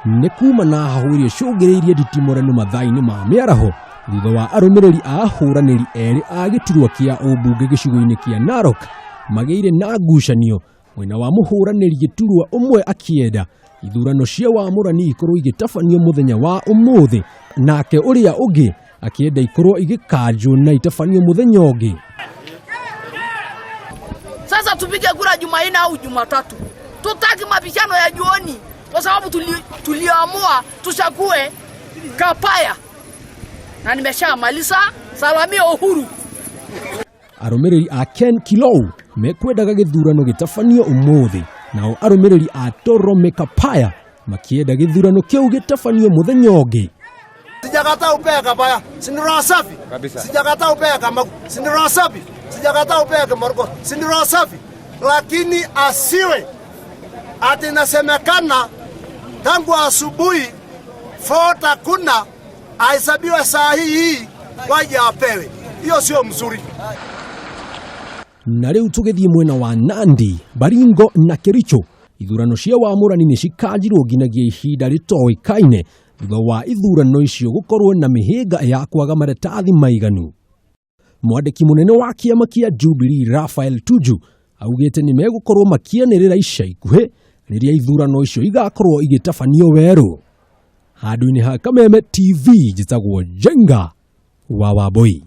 Nĩ kuma na hahũ ĩrĩa ĩcũngĩrĩirie nditimũrano mathaa-inĩ ma mĩaraho thutha wa arũmĩrĩri a ahũranĩri erĩ a gĩturwa kĩa ũmbunge gĩcigo-inĩ kĩa Narok magĩire na ngucanio mwena wa mũhũranĩri gĩturwa ũmwe akĩenda ithurano cia wamũrani ikorwo igĩtabanio mũthenya wa ũmũthĩ nake ũrĩa ũngĩ akĩenda ikorwo igĩkanjwo na itabanio mũthenya ũngĩ. Sasa tupige kura Jumanne au Jumatatu. Tutaki mabishano ya jioni kwa sababu tuliamua tuchague Kapaya na nimeshamaliza. Salamia Uhuru. Arũmĩrĩri a Ken Kilou mekwendaga gĩthurano gĩtabanio ũmũthĩ, nao arũmĩrĩri a Torome Kapaya makĩenda gĩthurano kĩu gĩtabanio mũthenya ũngĩ. Sijakataa upea Kapaya, si ni roho safi Kabisa. Sijakataa upea Kamaku, si ni roho safi. Sijakataa upea Kimoroko, si ni roho safi, lakini asiwe ati inasemekana tangu asubuhi vote hakuna, ahesabiwe saa hii hii waje apewe. Hiyo sio mzuri. Na rĩu tũgĩthiĩ mwena wa Nandi, Baringo na Kericho, ithurano cia wamũrani nĩ cikanjirwo nginyagia ihinda rĩtoĩkaine thutha wa ithurano icio gũkorwo na mĩhĩnga ya kwaga maratathi maiganu. Mwandĩki mũnene wa kĩama kĩa Jubilee Raphael Tuju augĩte nĩ megũkorwo makĩanĩrĩra ica ikuhĩ rĩrĩa ithurano icio igakorwo igĩtabanio werũ. Handũ-inĩ ha Kameme TV njĩtagwo Njenga wa Wambui.